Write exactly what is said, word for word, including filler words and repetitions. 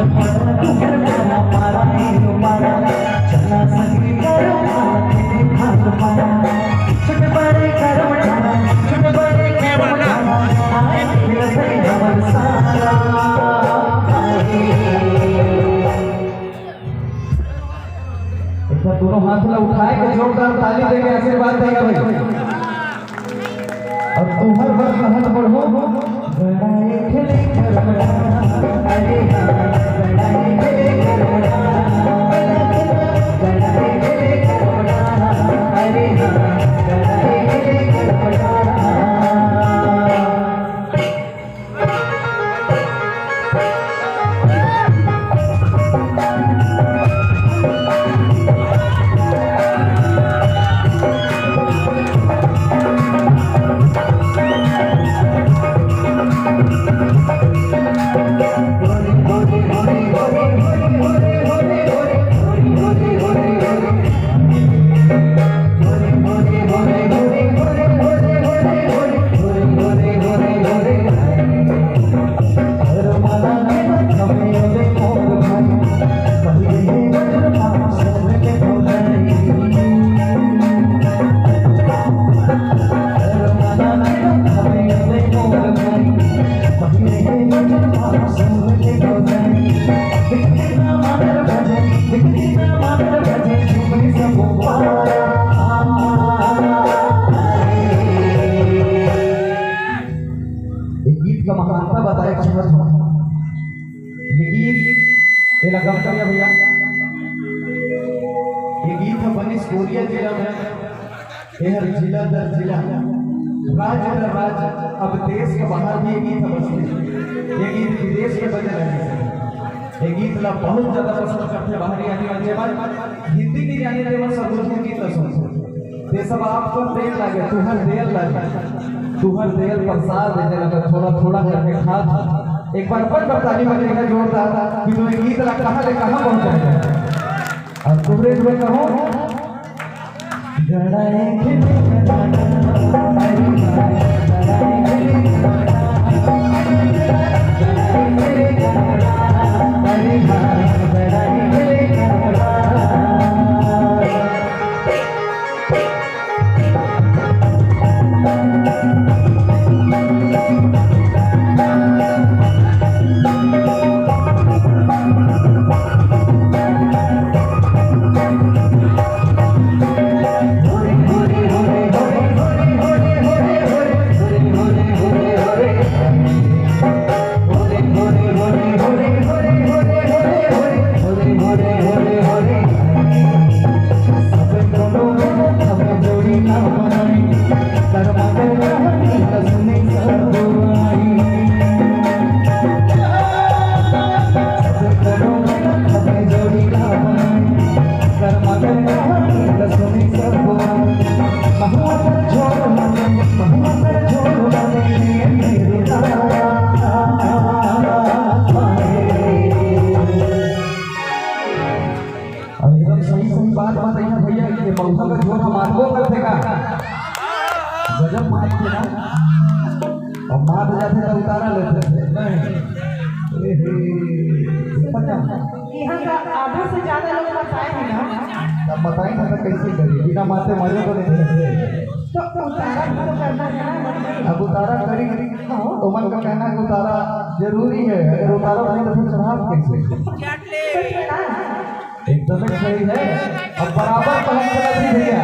एक बार दोनों हाथ ला उठाए के जोरदार ताली दे के आशीर्वाद दे भाई। अब तुहर बर कहत बढ़ो। ये गीत का महानता बताए चाहत हूँ। ये गीत, ये लगा करिया भैया, ये गीत ह बनिस कोरिया जिला में। एहर जिला दर जिला, राज्य दर राज्य, अब देश के बाहर भी ये गीत ह बजथे। ये गीत विदेश में बजे लगे। ये गीत ला बहुत ज्यादा पसंद करथे बाहरी आदमी मन। जेमन हिंदी नहीं जाने, तेमन सब लोग ये गीत ला सुनथे। ये सब आपको देर लागे, तुहर देर लागे, तुहर देर प्रसाद है, जेला मैं थोड़ा थोड़ा करके खा। एक बार अपन ताली बजाइए जोरदार कि तुम ये गीत ला कहाँ ले कहाँ पहुँचाए। और तुमरे जो कहो एकदम सही सही बात बताइए भैया, ये मौसम का झोंका मारबो करथे का? गजब मारथे ना। और मार जाथे तो उतारा लेथे। नहीं। ए हे, पता। यहाँ का आधा से ज्यादा लोग बताए हैं ना। तब बताई ना तो कैसे करी? बिना माते मरे तो नहीं। तो उतारा भी तो करना है ना। अब उतारा करी, हाँ। तो मन का कहना है कि उतारा जरूरी है, अगर उतारा नहीं तो फिर चढ़ाव कैसे? तो चढ़ा। एकदम सही है। अब बराबर पहुंच गया थी भैया।